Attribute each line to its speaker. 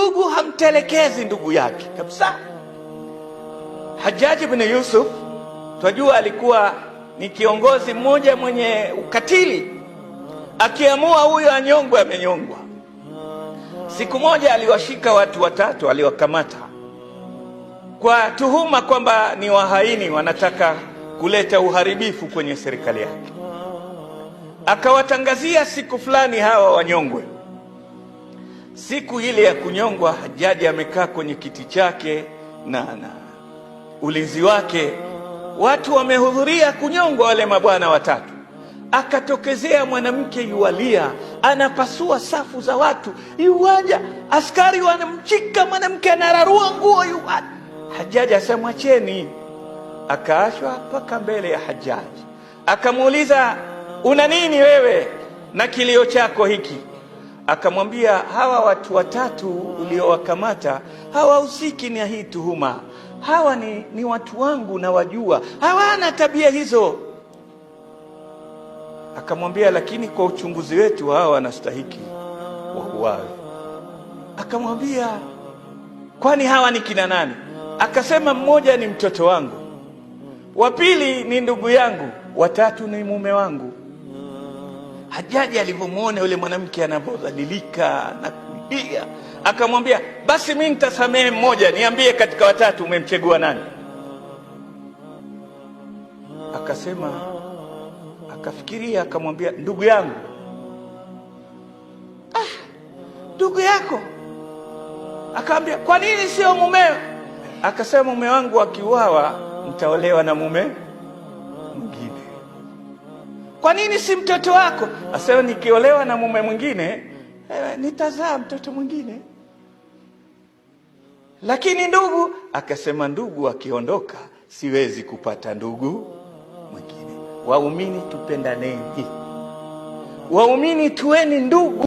Speaker 1: Ndugu hamtelekezi ndugu yake kabisa. Hajjaji bin Yusuf twajua alikuwa ni kiongozi mmoja mwenye ukatili, akiamua huyo anyongwe, amenyongwa. Siku moja aliwashika watu watatu, aliwakamata kwa tuhuma kwamba ni wahaini, wanataka kuleta uharibifu kwenye serikali yake. Akawatangazia siku fulani hawa wanyongwe. Siku ile ya kunyongwa, Hajjaji amekaa kwenye kiti chake na ulinzi wake, watu wamehudhuria kunyongwa, wale mabwana watatu. Akatokezea mwanamke yualia, anapasua safu za watu, yuaja, askari wanamchika mwanamke, anararua nguo, yuaja. Hajjaji asema mwacheni. Akaachwa mpaka mbele ya Hajjaji, akamuuliza una nini wewe na kilio chako hiki? Akamwambia, hawa watu watatu uliowakamata hawahusiki na hii tuhuma, hawa ni watu wangu na wajua, hawana tabia hizo. Akamwambia, lakini kwa uchunguzi wetu hawa wanastahiki wauawe. Akamwambia, kwani hawa ni kina nani? Akasema, mmoja ni mtoto wangu, wa pili ni ndugu yangu, watatu ni mume wangu. Hajaji alivyomwona yule mwanamke anavyodhalilika na kulia, akamwambia basi mimi nitasamehe mmoja, niambie katika watatu umemchagua nani? Akasema, akafikiria, akamwambia ndugu yangu. Ah, ndugu yako? Akamwambia, kwa nini sio mumeo? Akasema, mume wangu akiuawa nitaolewa na mume mwingine. Kwa nini si mtoto wako? Asema, nikiolewa na mume mwingine nitazaa mtoto mwingine. Lakini ndugu, akasema ndugu akiondoka siwezi kupata ndugu mwingine. Waumini tupendaneni, waumini tuweni ndugu.